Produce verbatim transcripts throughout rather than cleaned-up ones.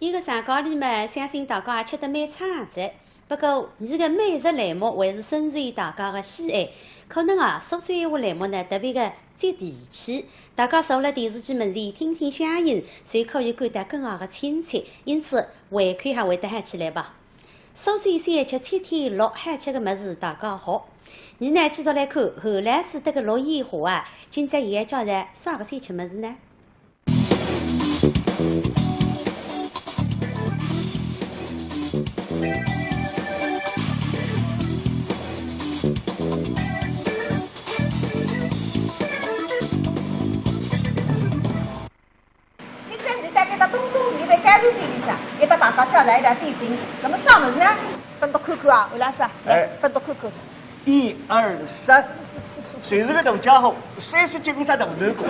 一个长假里嘛，相信大家也吃得蛮撑的。不过，伲个美食栏目还是深受大家的喜爱。可能啊，苏州闲话栏目呢，特别的接地气。大家坐辣电视机门前听听乡音，就可以感到更加的亲切，因此胃口还会得好起来吧。苏州小吃七天乐，好吃的物事大家好。伲呢，继续来看，何老师搭个陆建华啊，今朝也要介绍啥个小吃物事呢？ 今朝伲辣该搭东中路一爿街头店里向，也搭大家介绍一道点心，那么啥物事呢？分侬看看啊，何老师啊，来，哎。分侬看看。一二三，就是个大家伙，三十斤只大头骨。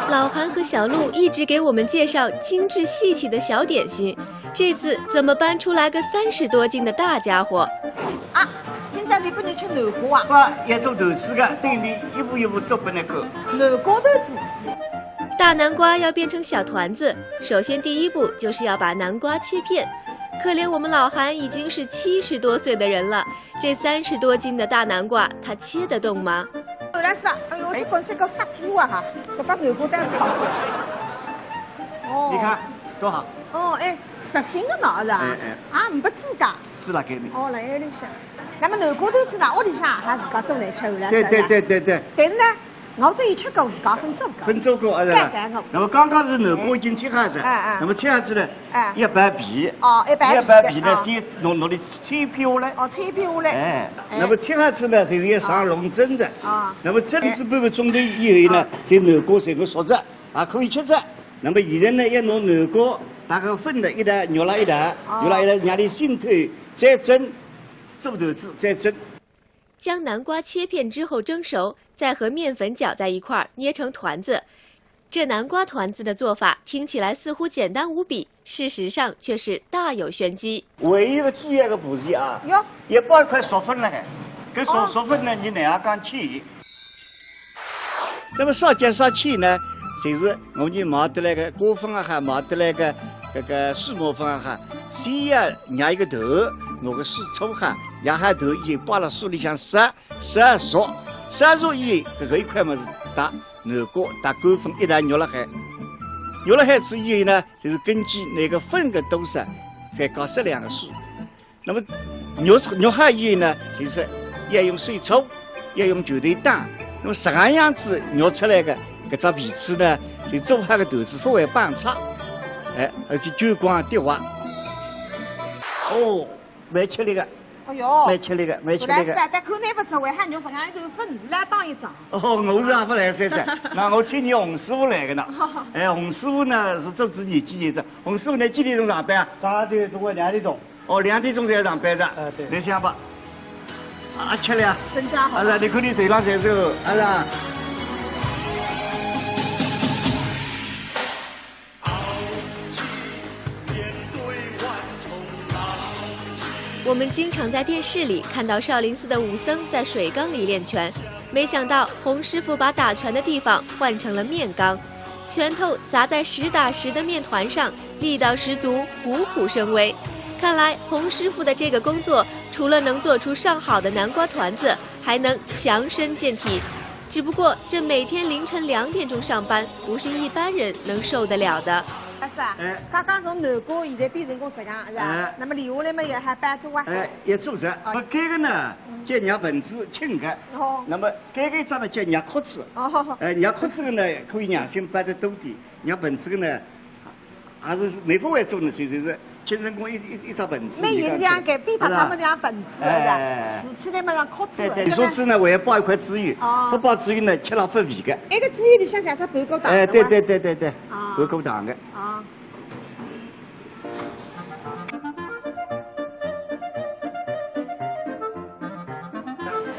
老韩和小陆一直给我们介绍精致细气的小点心，这次怎么搬出来个三十多斤的大家伙？啊，今朝侬拨伲吃南瓜啊？勿，要做团子个，等伊一步一步做拨侬看。南瓜团子。 大南瓜要变成小团子，首先第一步就是要把南瓜切片。可怜我们老韩已经是七十多岁的人了，这三十多斤的大南瓜他切得动吗？何老师啊，哎哟，哎。这个是个发皮啊哈，搿个南瓜单子好。哦。你看，多好。哦，哎，实心的呢，是吧？哎，哎。啊，没自家。是了，给你。哦，来，有点像。那么南瓜团子呢，屋里向还自家做来吃，何老师啊？对，对，对，对，对。但是呢， 我只有吃过，自家朆做过。朆做过，啊，是吧？搿搿我。那么刚刚是南瓜已经切好仔，哎，哎。那么切下去呢，哎。要剥皮。哦，要剥皮的，要剥皮呢，啊。先拿，拿伊切片下来。哦，切片下来。哎，哎。那么切下去呢，就是要上笼蒸的。啊。那么蒸是半个钟头以后呢，啊。这南瓜才会熟着，也可以吃着。那么现在呢，要拿南瓜，把个粉呢，一道，捏了一道，哦。捏了一道，让伊浸透，再蒸，做团子，再蒸。 将南瓜切片之后蒸熟，再和面粉搅在一块儿，捏成团子。这南瓜团子的做法听起来似乎简单无比，事实上却是大有玄机。唯一个主要个步骤啊，哟。要摆一块熟粉辣海，搿熟，哦。熟粉呢，侬哪能讲切？那么啥叫啥切呢？就是我们买得来个果粉也好，买得来个搿个水磨粉也好，先要捏一个团，拿个水搓好，捏好团以后摆辣水里向晒， 晒熟，晒熟以后，搿个一块物事搭南瓜搭干粉一道捏辣海。捏辣海之以后呢，就是根据搿个粉个多少，再加适量个水。那么捏出，捏好以后呢，就是要用手搓，要用拳头打。那么实梗样子捏出来个搿只皮子呢，就做好个团子勿会崩塌，哎，而且弹光滴滑。哦，蛮吃力个。 哎哟，蛮吃力个，蛮吃力个。本来是啊，但看侬勿出，为啥侬勿让一头粉丝来当一张？哦，我是也勿来三张，那我请伲洪师傅来个呢。哎，洪师傅呢是做仔年纪轻的，洪师傅侬几点钟上班啊？早上头中午两点钟。哦，两点钟才上班的。哎，对。侬想吧，啊，吃力啊。真家伙。啊，是啊，侬看侬头浪侪是，啊，是啊。 我们经常在电视里看到少林寺的武僧在水缸里练拳，没想到洪师傅把打拳的地方换成了面缸，拳头砸在实打实的面团上，力道十足，虎虎生威。看来洪师傅的这个工作，除了能做出上好的南瓜团子，还能强身健体。只不过这每天凌晨两点钟上班，不是一般人能受得了的。 哎，是啊，哎。刚刚从南瓜现在变成功实梗，是吧？哎。那么留下来嘛，也还搬走啊？哎，也做着。哦。不，搿个呢，嗯。叫捏盆子轻个。哦。那么搿个一只呢，叫捏壳子。哦。哎，捏壳子个呢，可以让心搬得多点。捏盆子个呢，还是没法会做呢，就是轻成功一，一，一只盆子。没影响个，比他们家盆子，是吧？哎。竖起来嘛，像壳子。对，对，竖起呢，还要包一块猪油，哦。不包猪油呢，吃了不肥个。搿个猪油里向像只盘古糖，哎，对，是吧？对，对，对，对，啊。盘古糖个。 啊。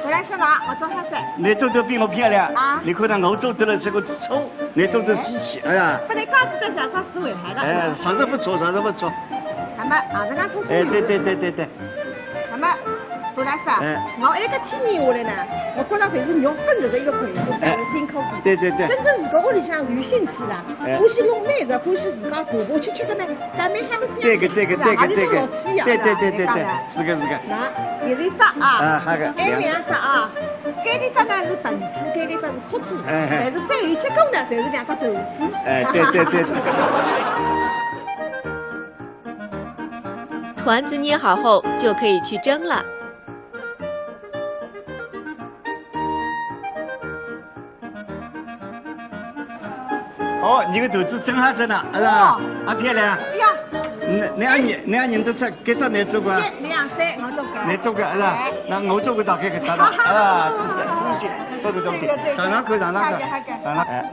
回来是吧？我做好噻。侬做得比我漂亮。啊。侬看到我做得了这个粗，侬做得稀奇，哎呀。不能告诉大家啥是为啥的。哎，啥都不错，啥都不错。那么啊，这个是，哎，对，对，对，对，对。那么何老师啊，哎。我埃个体验下来呢，我觉着侪是肉本身个一个贵族，侪是辛苦的。对对对。真正是个屋里向有兴趣的，哎。欢喜弄美食，欢喜自家爬爬吃吃的呢，咱们还不是这个这个这个这个，对对对对对，是个是个。那，有一只啊，啊，还有个，还有两只啊，搿个只呢是盆子，搿个只是壳子，哎哎。但是最后结果呢，侪是两只头子。哎，对对对对。团子捏好后，就可以去蒸了。 哦，你个团子蒸好仔呢，是吧？哦。啊，漂亮。哎呀。嗯，侬也认，侬也认得出，搿只侬做过啊？两岁，我做过。侬做过，是吧？哎。那我做过大概搿只了，啊，这，这东西，做得东西，对对对，尝尝看，尝尝看，好的好的。尝尝，哎。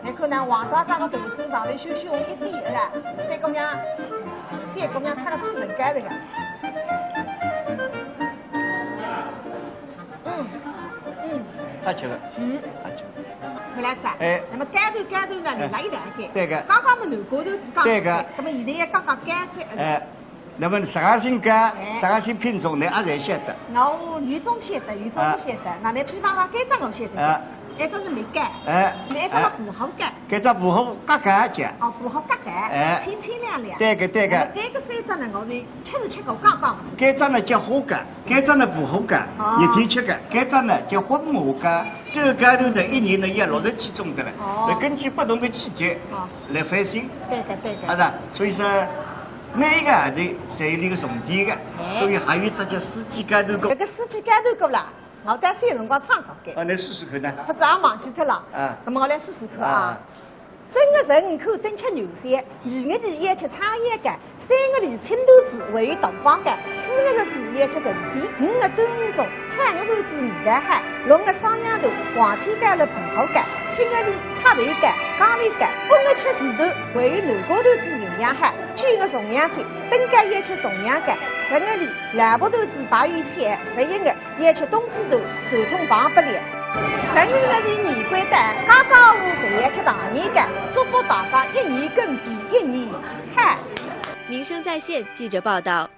侬看呢，黄渣渣个团子上头小小一点，是吧？三姑娘，三姑娘，她个嘴唇干这个。 嗯，嗯。好吃个。嗯。好吃个。何老师啊，哎。那么干豆干豆呢，哎。另外一两个。对个。刚刚么南瓜头子讲对个。那么现在要讲讲甘蔗。哎，那么啥个性甘，哎。啥个性品种呢，阿侪晓得。我有种晓得，有种勿晓得。啊。那侬譬方讲，甘蔗我晓得。啊。一只是蜜柑，哎。一只是葡萄柑。哎。甘蔗葡萄加甘蔗。哦，葡萄加甘，哎。清清亮亮。对个，对个。那么搿个三只呢，我是吃是吃过，讲讲勿出。甘蔗呢叫花甘， 甘蔗呢葡萄甘，哦。热天吃个，甘蔗呢叫混合甘，这个甘蔗呢一年呢也六十几种的了，哦。那根据不同的季节，哦。来翻新。对的，对的。啊，是啊，所以说每一个行头侪有伊个重点个，哎。所以还有只叫四季甘蔗果。搿个四季甘蔗果啦，我在小辰光唱过个。啊，侬试试看呢？勿是也忘记脱了。啊。那么我来试试看啊。啊。 正月十五看灯吃元宵，二月二要吃撑腰糕，三月里青团子还有大方糕，四月十四要吃陈皮，五月端午粽，炒肉团子味道好，六月双酿团，黄千糕了葡萄糕，七月里赤豆糕、豇豆糕，八月吃树团，还有南瓜团子营养好，九月重阳节，灯糕要吃重阳糕，十月里萝卜团子白油炒，十一月 要吃冬至团，传统棒不离。十二月里年关到，家家户户侪要吃团年糕，祝福大家一年更比一年好。民生在线记者报道。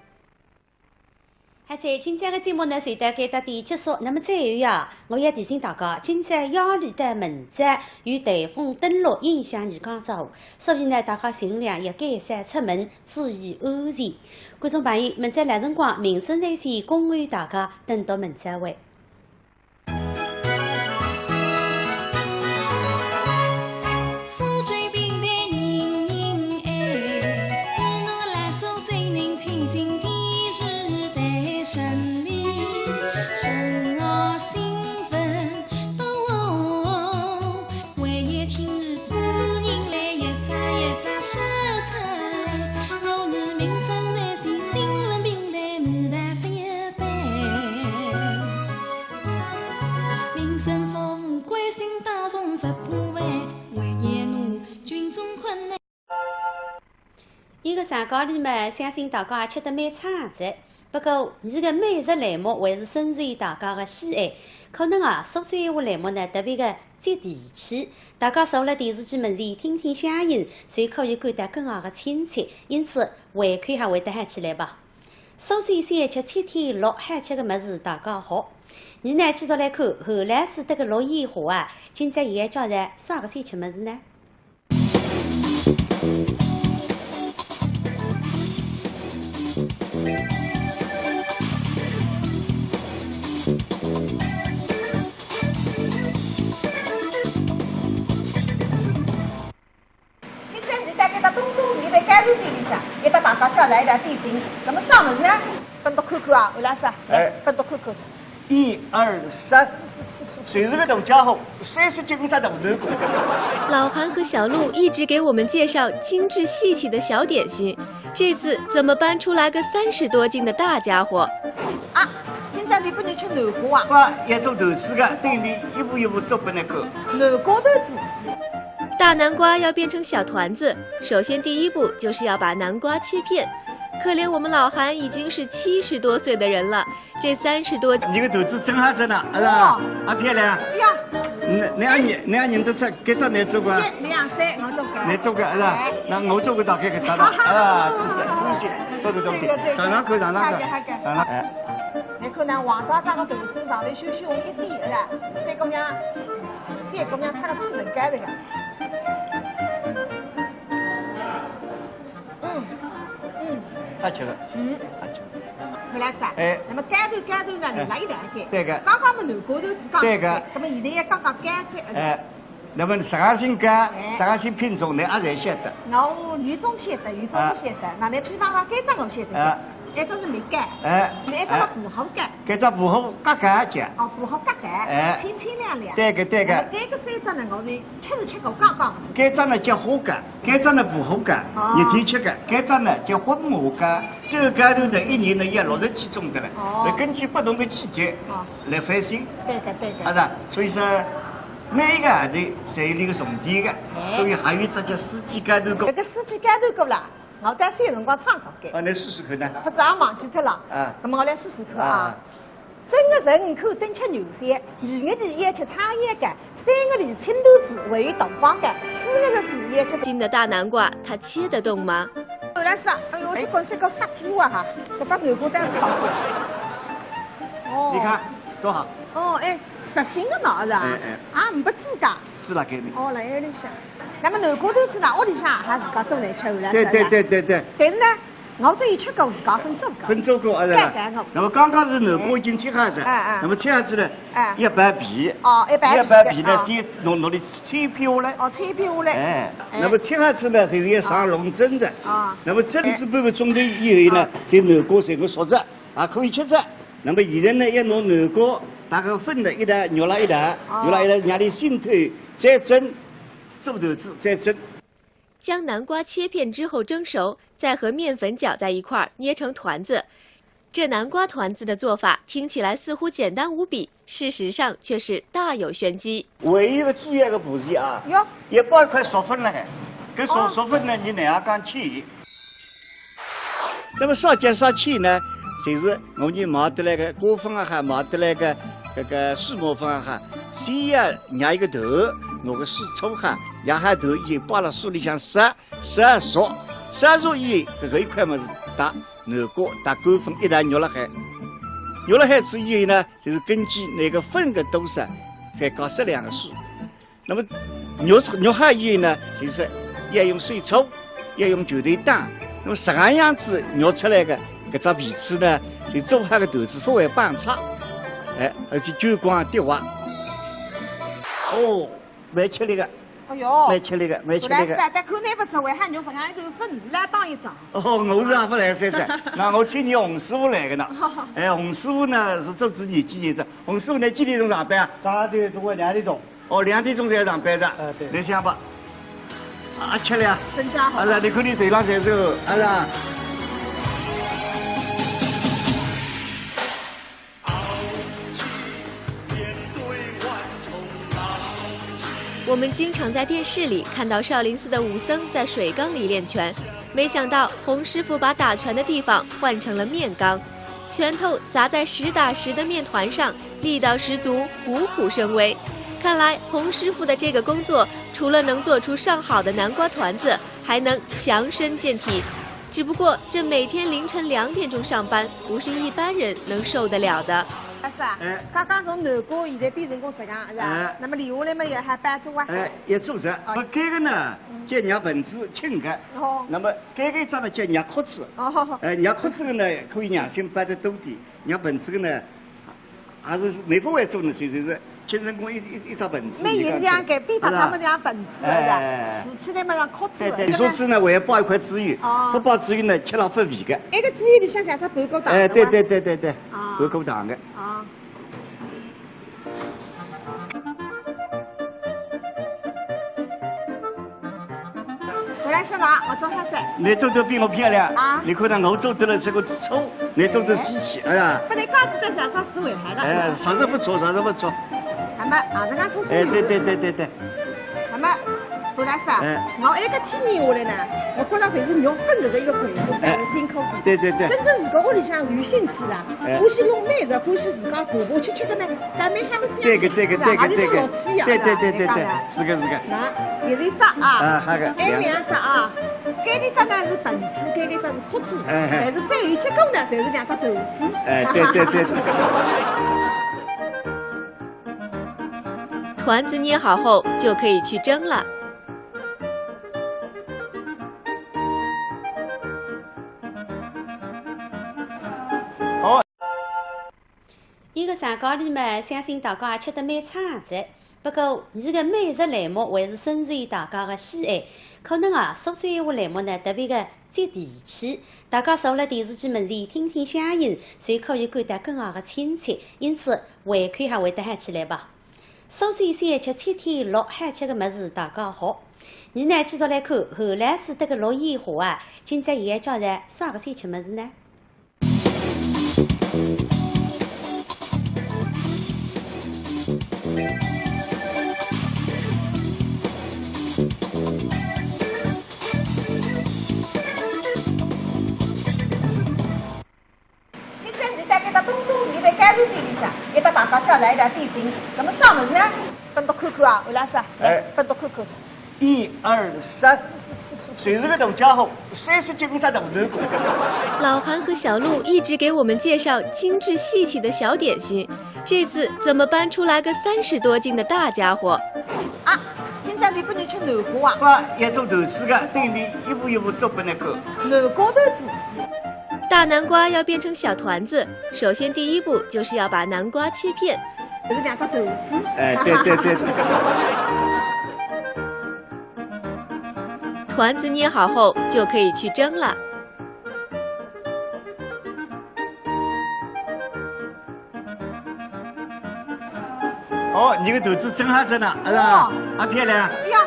好哉，今朝个节目呢，就到搿搭点结束。那么最后呀，我要提醒大家，今朝夜里到明朝有台风登陆，影响宜家照顾，所以呢，大家尽量要减少出门，注意安全。 观众朋友，明朝老辰光，民生在线恭候大家，等到明朝会。一个长假里嘛，相信大家也吃得蛮撑哉。 不过，伲个美食栏目还是深受大家个喜爱。可能啊，苏州闲话栏目呢，特别个接地气。大家坐辣电视机门前听听乡音，就可以感到更加个亲切，因此胃口还会得好起来吧。苏州小吃七天乐，好吃个物事大家好。伲呢，继续来看，何老师搭个陆一华啊，今朝伊要介绍啥个小吃物事呢？ 今朝伲辣搿个东中里个甘蔗店里向，要搭大家介绍一道点心。那么啥物事呢？分侬看看啊，何老师啊，来，哎。分侬看看。 一二三，侪是个大家伙，三十斤只大头骨。老韩和小陆一直给我们介绍精致细气的小点心，这次怎么搬出来个三十多斤的大家伙？啊，今朝侬拨伲吃南瓜啊？爸，要做团子个，等伊一步一步做拨侬看。南瓜团子。大南瓜要变成小团子，首先第一步就是要把南瓜切片。可怜我们老韩已经是七十多岁的人了， 这三十多，你个团子蒸好仔呢，是吧？哦。啊，漂亮。呀。嗯，侬也认，侬也认得出搿只侬做过啊？两岁我做过。侬做过，是吧？哎。那我做过大概搿只了，啊，这，这东西，做得东西，对个，对个。尝尝看，尝尝看，好个，好个。尝尝，哎。看呢，王大大个头发上头血血红一点了，三姑娘，三姑娘擦个嘴唇膏这个。嗯，嗯，好吃个。嗯，好吃个。回来是吧？哎。那么膏头膏头呢，哎，来一两个。对个。刚刚么南瓜头子讲对个。那么现在也刚刚膏子。哎。 那么啥个性格，哎，啥个性品种，侬也侪晓得。我有种晓得，有种勿晓得。啊。那侬譬方讲，该只我晓得，啊，一只是蜜柑，哎，另一只是薄荷柑。哎，该只薄荷柑柑叫。哦，薄荷柑柑，哎，清清凉凉。对个，对个。那么搿个三只呢，我是吃是吃过，讲讲勿出。该只呢叫花柑，该只呢薄荷柑，哦，热天吃个，该只呢叫混合柑。这个柑头呢，一年呢要六十几种的了，哦，要根据不同的季节，哦，来翻新。对个，对个。啊，是啊，所以说 每一个行头侪有伊个重点个，哎，所以还有一只叫四季柑头糕。搿个四季柑头糕啦，我在小辰光唱过个。啊，侬试试看呢？勿是，也忘记脱了。啊。那么我来试试看啊。啊。正月十五口灯吃元宵，二月二要吃汤圆个，三月里青团子还有大方个，四月十四要吃。新的大南瓜，它切得动吗？后来是啊，哎呦，这个是个发皮啊哈，搿只南瓜蛋糕。哦。你看，多好。哦，哎。 实心个呢，是吧？哎，哎。啊，没自家。是辣该里。哦，辣海里向。那么南瓜团子呢，屋里向也自家做来吃，后来对，对，对，对，对。但是呢，我只有吃过，自家朆做过。朆做过，啊，是吧？对，对，我。那么刚刚是南瓜已经切好仔，哎，哎。那么切好仔呢，哎。要剥皮。哦，要剥皮个，要剥皮呢，啊。先弄，弄里切片下来。哦，切片下来。哎，哎。那么切好仔呢，就是要上笼蒸仔。啊。那么蒸仔半个钟头以后呢，哎。就南瓜全部熟仔。 也可以吃仔。那么现在呢，要拿南瓜搭个粉呢一道肉辣一道，哦，肉辣一道，让伊浸透，再蒸，做团子再蒸。将南瓜切片之后蒸熟，再和面粉搅在一块儿，捏成团子。这南瓜团子的做法听起来似乎简单无比，事实上却是大有玄机。还有一个主要个步骤啊，哟。要包一块熟粉辣海，搿熟，哦，熟粉呢，侬哪能讲去？ 那么啥叫啥去呢？就是我们买得来个果粉也好，买得来个搿个水磨粉也好，先要捏一个团，拿个水搓好，捏好团以后摆辣水里向烧，烧熟，烧熟以后，搿个一块物事搭南瓜搭果粉一道肉辣海，肉辣海仔以后呢，就是根据搿个粉个多少，再加适量个水。 那么肉，肉好以后呢，就是要用水搓，要用拳头打。那么实梗样子肉出来个搿只皮子呢，就做好个团子勿会崩塌，哎，而且捲光滴滑。哦，蛮吃力个，哎哟，蛮吃力个，蛮吃力个。勿来三，但看侬勿出，为啥肉勿像一头粉丝来打一张？哦，我是也勿来三噻，那我请侬洪师傅来个呢。哎，洪师傅呢是做仔廿几年哉，洪师傅呢几点钟上班啊？早上头中午两点钟。 哦，两点钟才上班的。哎，对。侬想吧，啊，吃力啊。身价好。啊，是啊，侬看侬头浪侪是，啊，是啊。我们经常在电视里看到少林寺的武僧在水缸里练拳，没想到洪师傅把打拳的地方换成了面缸。 拳头砸在实打实的面团上，力道十足，虎虎生威。看来洪师傅的这个工作，除了能做出上好的南瓜团子，还能强身健体。只不过这每天凌晨两点钟上班，不是一般人能受得了的。阿是啊，哎。刚刚从南瓜现在变成功实梗，是吧？哎。那么留下来嘛，也还搬走啊。哎，也做着。哦。不，这个呢，嗯。叫捏盆子轻个。哦。那么这个一张呢，叫捏壳子。哦。哎，捏壳子个呢，可以让心搬得多点。 捏盆子个呢，还是没法外做呢，就是轻轻功一一一只盆子。没有这样个，比方他们这样盆子的，哎，竖起来嘛，像壳子。对对，你说子呢，我要包一块猪油，哦，不包猪油呢，吃了发肥个。那个猪油里向像只半个糖，哎，对对对对对，哦，半个糖个。哦。 我来说了，我做啥子？你做得比我漂亮啊！你看到我做得了这个粗，你做得稀奇，哎呀！不能告诉大家，他是尾牌的。哎，啥都不错，啥都不错。那么啊，这个说是，哎，对对对对对。那么，何老师啊，哎，我一个体验下来呢，我觉得还是肉粉这个一个盆子，哎，还是辛苦的。对对对。真正是个屋里向有兴趣的，哎，欢喜弄美食，欢喜自家婆婆吃吃个呢，但没啥么事。对个对个对个对个。还是种乐趣啊，对对对对对。 是个是个。那，也是一只啊。啊，好个。还有两只啊。搿个只呢是盆子，搿个只是壳子，哎，哎。但是最后结果呢，侪是两只团子。哎，对，对，对。团子捏好后，就可以去蒸了。好。 一个长假里嘛，相信大家也吃得蛮撑的。不过，伲个美食栏目还是深受大家的喜爱。可能啊，苏州闲话栏目呢，特别的接地气，大家坐辣电视机门前听听乡音，就可以感到更加的亲切，因此胃口还会得好起来吧。苏州小吃七天乐，好吃的物事大家学。伲呢，继续来看何老师搭个陆一华啊，今朝伊要介绍啥个小吃物事呢？ 今朝伲辣该搭东中路一爿糕点店里向，要搭大家介绍一道点心，搿么啥物事呢？分侬看看啊，何老师，来，哎。分侬看看。一二三，就是个大家伙，三十斤一只大头。老韩和小陆一直给我们介绍精致细气的小点心，这次怎么搬出来个三十多斤的大家伙？啊，今朝侬拨伲吃南瓜啊？勿，要做团子个，等伊一步一步做拨侬看。南瓜团子。 大南瓜要变成小团子，首先第一步就是要把南瓜切片。搿是两只团子。哎，对，对，对。团子捏好后，就可以去蒸了。 哦，伲个团子蒸好仔呢，是吧？哦。啊，漂亮。哎呀。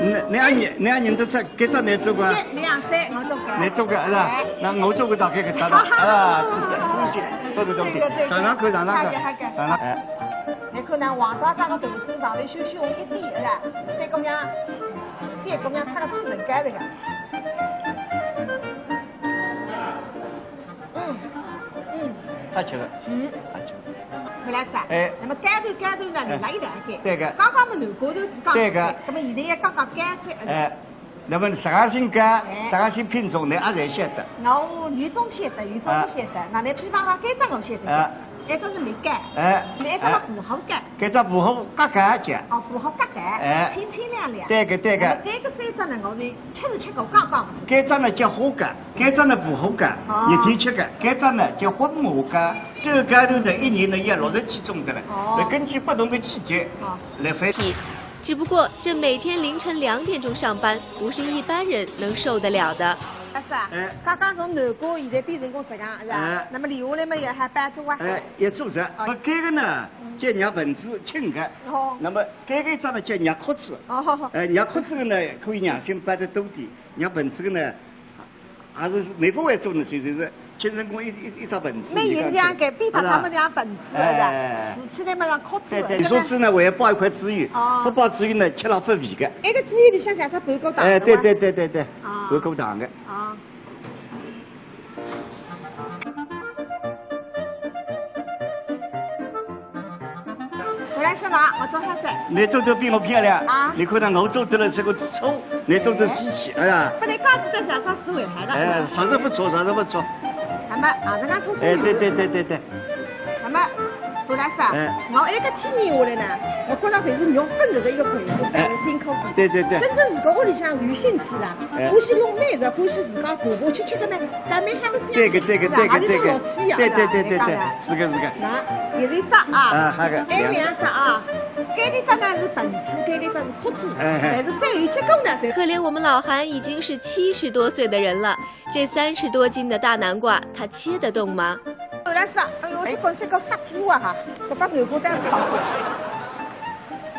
侬，侬也认，侬也认得出，搿只侬做个啊？对，两岁，我做个。侬做个，是吧？哎。那我做个大概搿只了，啊，做得东西，做得东西。对个，对个。尝尝看，尝尝看，好个，好个。尝尝，哎。侬看呢，黄渣渣个团子上头稍稍红一点，是吧？三姑娘，三姑娘，搿个做成功个。 嗯，嗯。好吃个。嗯。好吃个。何老师啊，哎。那么糕团糕团呢，哎。侬辣一道个。对个。刚刚么南瓜团子讲过，对个。那么现在要讲讲糕团，哎。那么啥个新糕，哎。啥个新品种，侬也侪晓得。我有种晓得，有种勿晓得。啊。那侬譬方讲，搿只我晓得。啊。搿只是蜜糕。哎。搿只是薄荷糕。哎。搿只薄荷夹糕叫。哦，薄荷夹糕，哎。清清凉凉。对个，对个。那么搿个三只呢，我是 吃是吃过，讲讲勿出。搿只呢叫花糕，搿只呢薄荷糕，哦。热天吃个。搿只呢叫混合糕，搿个糕团呢一年呢要六十几种个了，哦。来根据不同的季节，哦。来分。只不过这每天凌晨两点钟上班，不是一般人能受得了的。老师啊，哎。刚刚从南瓜现在变成功实梗，是吧？哎。那么留下来嘛也还搬走啊。哎，也做着。哦。不，搿个呢，嗯。叫捏盆子轻个。哦。那么搿个一只呢叫捏壳子。哦。哎，捏壳子个呢，可以让心搬得多点。 捏盆子个呢，还是没法外做呢，就是清晨光一，一，一只盆子。没影响个，比他们家盆子的，哎。吃起来嘛像壳子的，对，对，对吧？你说吃呢，我要包一块猪油，哦。不包猪油呢，吃了发肥个。搿个猪油里向像只半个糖，哎，对，对吧？对，对，对，对，啊。半个糖个。啊。 回来吃吧，我做好噻。你做得比我漂亮。啊。你看到我做得了这个粗，你做得稀奇，哎呀。不能告诉大家，他是危害的。哎，啥都不错，啥都不错。那么，啊，这个粗粗。哎，对，对，对，对，对。那么，何老师啊，哎。我埃个体验下来呢，我觉着侪是肉粉搿个一个盆子，哎。三个辛苦的。对，对，对。真正是个屋里向有兴趣的，哎。欢喜弄美食，欢喜自家婆婆吃吃个呢， 咱们还不是对个，对个，对个，对个，对，对，对，对，是个，是个。那，有一只啊，啊，还有个，还有两只啊，搿个只呢是盆子，搿个只是壳子，哎，哎。但是最后结果呢，对。可怜我们老韩已经是七十多岁的人了，这三十多斤的大南瓜，他切得动吗？后来是啊，哎呦，这个是个发苦啊哈，搿个南瓜蛋炒过。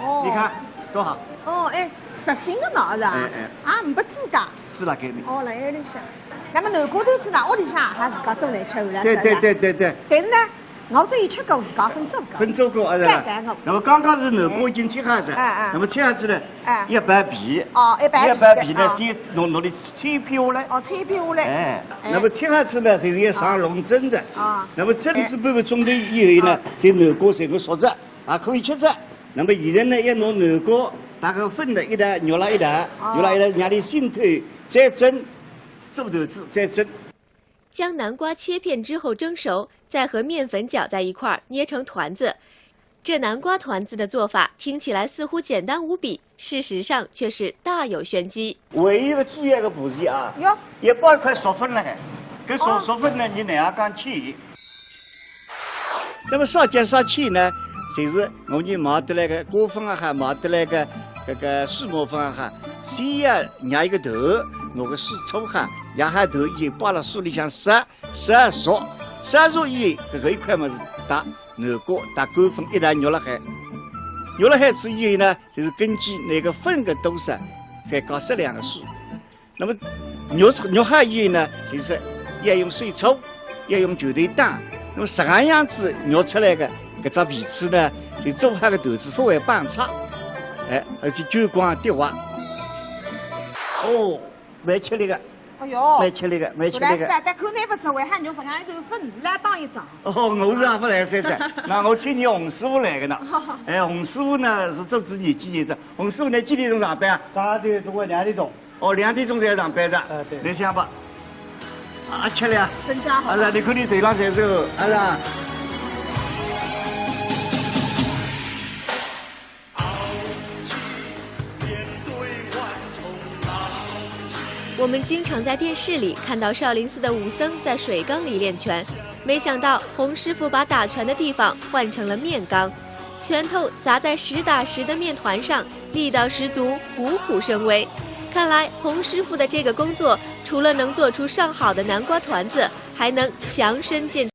哦。你看，多好。哦，哎，实心的呢，是吧？哎，哎。啊，没指甲。是了，给你。哦，来，有点像。 那么南瓜团子呢，屋里向还自家做来吃，后来对，对，对，对，对。但是呢，我只有吃过，自家分做过。分做过，哎，对吧？对，对。那么刚刚是南瓜已经切好仔，哎，哎。那么切好仔呢，哎。要剥皮。哦，要剥皮的，要剥皮呢，啊。先弄，弄里切片下来。哦，切片下来。哎，哎。那么切好仔呢，就是要上笼蒸的。啊。那么蒸是半个钟头以后呢，哎。这南瓜才会熟着，也可以吃着。那么现在呢，要拿南瓜搭个粉呢，一道，揉了一道，哦。揉了一道，让伊浸透，再蒸，做团子，再蒸。将南瓜切片之后蒸熟，再和面粉搅在一块儿捏成团子。这南瓜团子的做法听起来似乎简单无比，事实上却是大有玄机。还有一个主要个步骤啊，哟要包一块熟粉了海，搿熟哦熟粉呢，侬哪样讲切？那么啥叫啥切呢？就是我们买得来个果粉也好，买得来个搿个水磨粉也好，先要捏一个团，拿个水搓好，捏好团以后摆辣水里向烧，烧熟，烧熟以后搿个一块物事搭南瓜搭果粉一道捏辣海，捏辣海之以后呢，就是根据那个粉个多少，再加适量个水。那么捏出捏好以后呢，就是要用水搓，要用拳头打。那么实际上样子捏出来个搿只皮子呢，就做好个团子勿会崩塌，哎，而且卷光滴滑。哦，蛮吃力个，哎哟，蛮吃力个，蛮吃力个。勿来三，但口难勿吃，为啥侬勿让一头粉丝来当一张？哦，我是也勿来三个，那我请侬洪师傅来个呢。哎，洪师傅呢是做仔廿几年个，洪师傅呢几点钟上班啊？早点中午两点钟。哦，两点钟才上班个。哎对侬想吧，啊，吃力啊。增加好啊是啊，侬看侬头浪侪是，啊是啊。我们经常在电视里看到少林寺的武僧在水缸里练拳，没想到洪师傅把打拳的地方换成了面缸，拳头砸在实打实的面团上，力道十足，汩汩生威。看来洪师傅的这个工作，除了能做出上好的南瓜团子，还能强身健